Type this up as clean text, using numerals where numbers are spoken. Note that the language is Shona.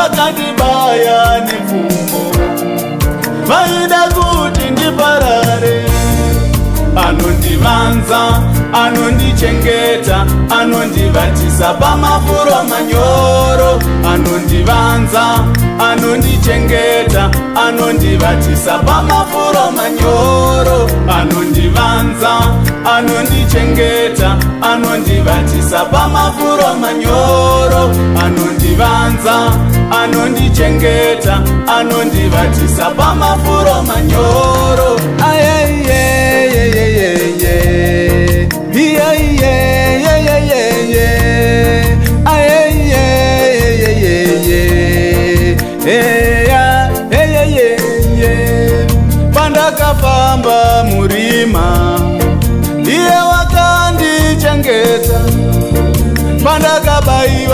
Vakandibaya nepfumo, vaida kuti ndiparare. Anondivanza, anondichengeta, anondivatisa pamafuro manyoro. Anondivanza, anondichengeta, anondivatisa pamafuro manyoro. Anondivanza, anondichengeta, anondivatisa pamafuro manyoro. Anondivanza, anondichengeta, anondivatisa pamafuro manyoro. Pandakafamba murima, iye wakandichengeta. Pandakabaiwa